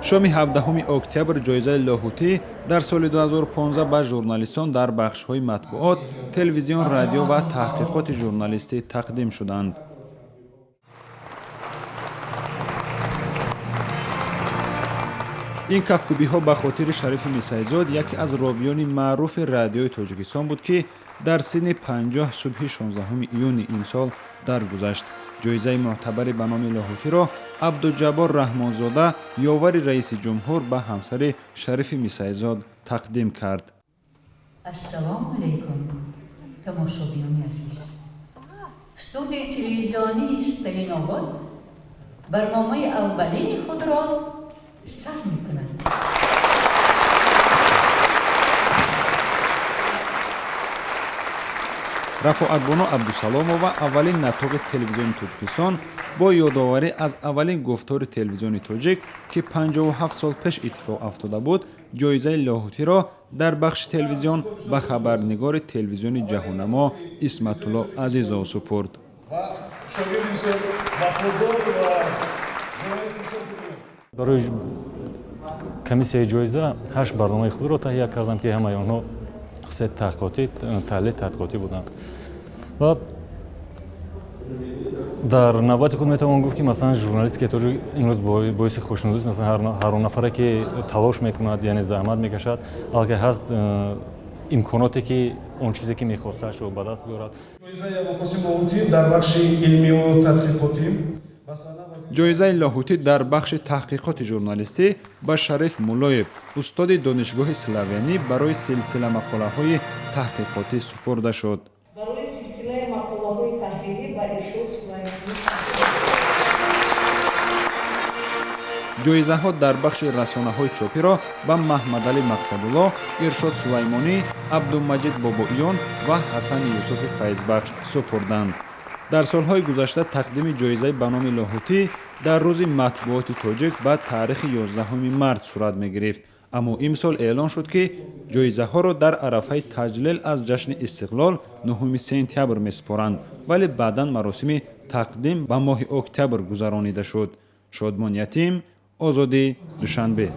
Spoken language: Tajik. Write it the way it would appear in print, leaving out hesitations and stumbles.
Шоми 17 октябр ҷоизаи Лоҳутӣ дар соли 2015 ба журналистон дар бахшҳои матбуот, телевизион, радио ва таҳқиқоти журналистӣ тақдим шуданд. Ин кафкӯбиҳо ба хотири Шарифи Мисайзод, яке аз ровиёни маъруфи радиои Тоҷикистон буд, ки дар синни 50 субҳи 16 июни имсол даргузашт. Ҷоизаи мӯътабари ба номи Лоҳутиро Абдуҷаббор Раҳмонзода, ёвари раиси ҷумҳур, ба ҳамсари Шарифи Мисайзод тақдим кард. Ассалому алайкум, тамошобинони азиз. Студияи телевизионии Сталинобод барномаи аввалини худро сар мекунад. Рафоатбону Абдусаломова, аввалин наттоқи Телевизиони Тоҷикистон, бо ёдоварӣ аз аввалин гуфтори Телевизиони тоҷик, ки 57 сол пеш иттифоқ афтода буд, ҷоизаи Лоҳутиро дар бахши телевизион ба хабарнигори Телевизиони Ҷаҳоннамо Исматулло Азизов супурд. Шогирди бисёр вафодор ва журналисти бисёр. Барои комиссияи ҷоиза ҳашт барномаи худро таҳия кардам, ки ҳамаи онҳо хусусияти таҳқиқотӣ, таҳлили таҳқиқотӣ буданд. Ва дар навбати худ метавон гуфт, ки масалан, журналистики тоҷик имрӯз боиси хушнудист. Масалан, ҳар он нафаре, ки талош мекунад, яъне заҳмат мекашад, аллакай ҳаст имконоте, ки он чизе, ки мехостаашро ба даст биёрад. Ҷоизаи Абулқосим Лоҳутӣ дар бахши илмию тадқиқотӣ. Ҷоизаи Лоҳутӣ дар бахши таҳқиқоти журналистӣ ба Шариф Муллоев, устоди Донишгоҳи Славянӣ, барои силсила мақолаҳои таҳқиқотӣ супурда шуд. Барои силсилаи мақолаҳои таҳрирӣ ба Иршод Сулаймонӣ. Ҷоизаҳо дар бахши расонаҳои чопиро ба Маҳмадалӣ Мақсадулло, Иршод Сулаймонӣ, Абдумаҷид Бобоиён ва Ҳасани Юсуфи Файзбахш супурданд. Дар солҳои гузашта тақдими ҷоизаи ба номи Лоҳутӣ дар Рӯзи матбуоти тоҷик ба таърихи 11 март сурат мегирифт, аммо имсол эълон шуд, ки ҷоизаҳоро дар арафаи таҷлил аз ҷашни Истиқлол, 9 сентябр месупоранд, вале баъдан маросими тақдим ба моҳи октябр гузаронида шуд. Шодмон Ятим, Озодӣ, Душанбе.